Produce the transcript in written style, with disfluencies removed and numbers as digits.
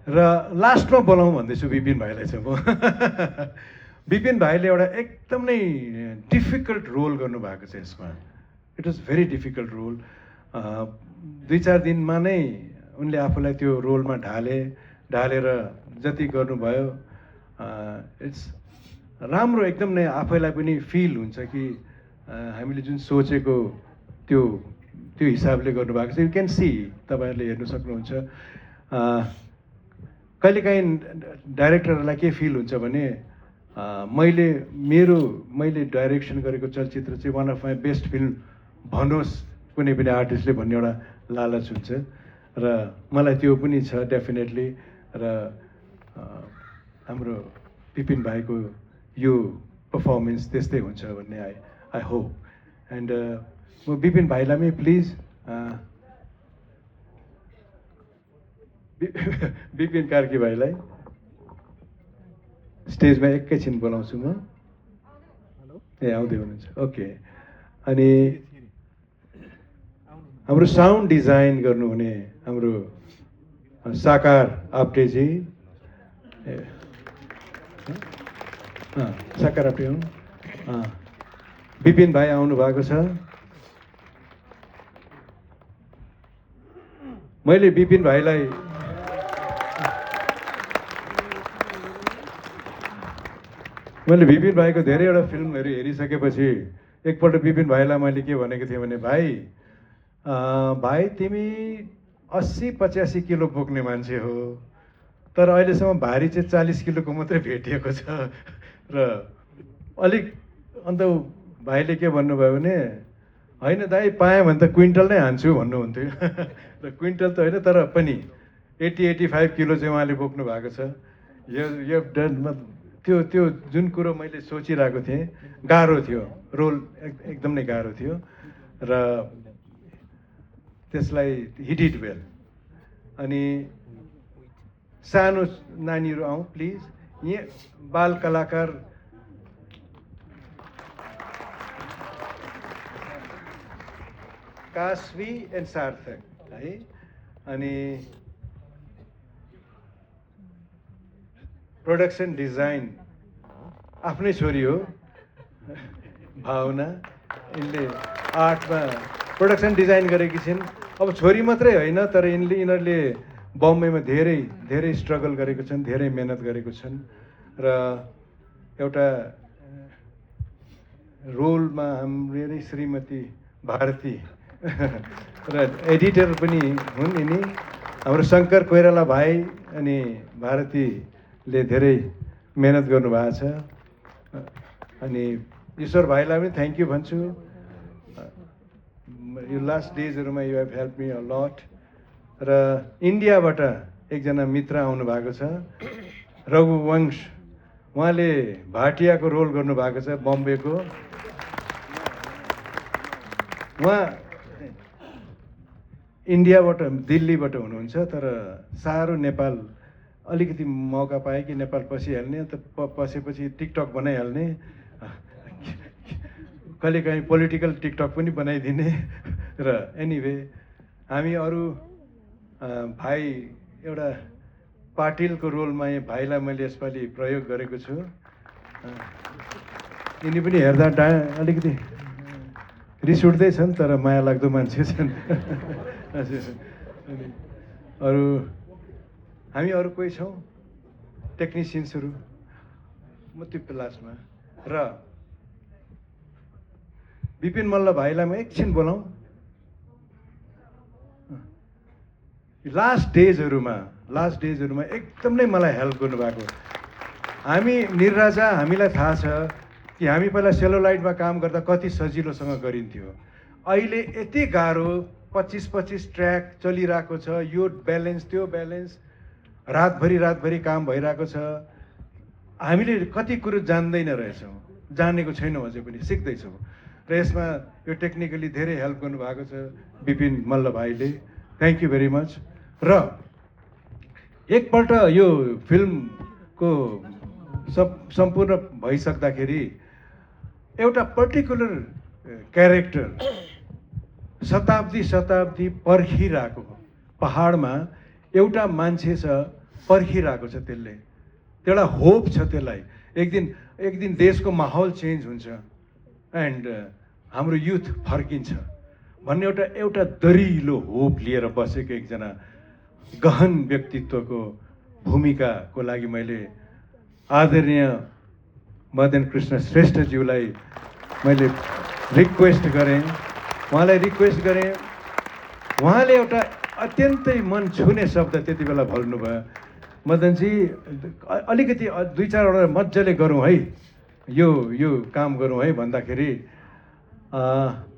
र लास्टमा बोलाउँ भन्दैछु विपिन भाइलाई चाहिँ म विपिन भाइले एउटा एकदमै डिफिकल्ट रोल गर्नुभएको छ यसमा। It was very difficult role. 2-4 दिनमा नै उनले आफूलाई त्यो रोलमा ढालेर जति गर्नुभयो, इट्स राम्रो, एकदम नै आफैलाई पनि फिल हुन्छ कि हामीले जुन सोचेको त्यो हिसाबले गर्नुभएको छ। यु क्यान सी, तपाईँहरूले हेर्नु सक्नुहुन्छ। कहिलेकाहीँ डाइरेक्टरहरूलाई के फिल हुन्छ भने मैले डाइरेक्सन गरेको चलचित्र चाहिँ one of my best film भनोस् कुनै पनि आर्टिस्टले भन्ने एउटा लालच हुन्छ र मलाई त्यो पनि छ डेफिनेटली। र हाम्रो विपिन भाइको यो पर्फर्मेन्स त्यस्तै हुन्छ भन्ने आई होप। एन्ड म विपिन भाइलाई पनि प्लिज विपिन कार्की भाइलाई स्टेजमा एकैछिन बोलाउँछु म। ए आउँदै हुनुहुन्छ, ओके। अनि हाम्रो साउन्ड डिजाइन गर्नुहुने हाम्रो साकार आप्टेजी, साकार आप्टे हुनु, विपिन भाइ आउनु भएको छ। मैले विपिन भाइलाई भाइको धेरैवटा फिल्महरू हेरिसकेपछि एकपल्ट विपिन भाइलाई मैले के भनेको थिएँ भने, भाइ तिमी 80-85 किलो बोक्ने मान्छे हो, तर अहिलेसम्म भारी चाहिँ 40 किलोको मात्रै भेटिएको छ। र अलिक अन्त भाइले के भन्नुभयो भने, होइन दाइ पाएँ भने त क्विन्टल नै हान्छु भन्नुहुन्थ्यो। र क्विन्टल त होइन, तर पनि 80-85 किलो चाहिँ उहाँले बोक्नु भएको छ। यो त्यो जुन कुरो मैले सोचिरहेको थिएँ, गाह्रो थियो, रोल एकदम नै गाह्रो थियो र त्यसलाई ही डिड वेल। अनि सानो नानीहरू आउँ प्लिज, यहाँ बाल कलाकार कास्वी एन्ड सार्थक है। अनि प्रोडक्सन डिजाइन आफ्नै छोरी हो भावना, यिनले आर्टमा प्रोडक्सन डिजाइन गरेकी छिन्। अब छोरी मात्रै होइन, तर यिनीहरूले बम्बईमा धेरै स्ट्रगल गरेको छन्, धेरै मेहनत गरेको छन्। र एउटा रोलमा हाम्रो श्रीमती भारती र एडिटर पनि हुन् यिनी, हाम्रो शङ्कर कोइराला भाइ अनि भारतीले धेरै मेहनत गर्नुभएको छ। अनि ईश्वर भाइलाई पनि थ्याङ्क यू भन्छु। यो लास्ट डेजहरूमा you have help me a lot. र इन्डियाबाट एकजना मित्र आउनु भएको छ, रघुवंश, उहाँले भाटियाको रोल गर्नुभएको छ बम्बेको। उहाँ इन्डियाबाट दिल्लीबाट हुनुहुन्छ, तर साह्रो नेपाल अलिकति मौका पाएँ कि नेपाल पसिहाल्ने, त पसेपछि टिकटक बनाइहाल्ने, कहिलेकाहीँ पोलिटिकल टिकटक पनि बनाइदिने। र एनिवे हामी अरू भाइ एउटा पाटिलको रोलमा यहाँ भाइलाई मैले यसपालि प्रयोग गरेको छु। यिनी पनि हेर्दा अलिकति रिस उठ्दैछन्, तर माया लाग्दो मान्छे छन्। अरू हामी अरू कोही छौँ टेक्निसियन्सहरू, म त्यो लास्टमा। र विपिन मल्ल भाइलाई म एकछिन बोलाउँ। लास्ट डेजहरूमा एकदम नै मलाई हेल्प गर्नुभएको। हामी निर्राजा, हामीलाई थाहा छ कि हामी पहिला सेलुलाइटमा काम गर्दा कति सजिलोसँग गरिन्थ्यो। अहिले यति गाह्रो, 25 ट्र्याक चलिरहेको छ, यो ब्यालेन्स त्यो ब्यालेन्स, रातभरि काम भइरहेको छ। हामीले कति कुरो जान्दैन रहेछौँ, जानेको छैनौँ, अझै पनि सिक्दैछौँ। र यसमा यो टेक्निकली धेरै हेल्प गर्नुभएको छ विपिन मल्ल भाइले, थ्याङ्क यू भेरी मच। र एकपल्ट यो फिल्मको सम्पूर्ण भइसक्दाखेरि एउटा पर्टिकुलर क्यारेक्टर शताब्दी पर्खिरहेको, पहाडमा एउटा मान्छे छ पर्खिरहेको छ त्यसले, एउटा होप छ त्यसलाई। एक दिन देशको माहौल चेन्ज हुन्छ एन्ड हाम्रो युथ फर्किन्छ भन्ने एउटा दरिलो होप लिएर बसेको एकजना गहन व्यक्तित्वको भूमिकाको लागि मैले आदरणीय मदन कृष्ण श्रेष्ठज्यूलाई मैले रिक्वेस्ट गरेँ, उहाँलाई रिक्वेस्ट गरेँ। उहाँले एउटा अत्यन्तै मन छुने शब्द त्यति बेला भन्नुभयो, मदनजी अलिकति 2-4वटा मजाले गरौँ है, यो काम गरौँ है भन्दाखेरि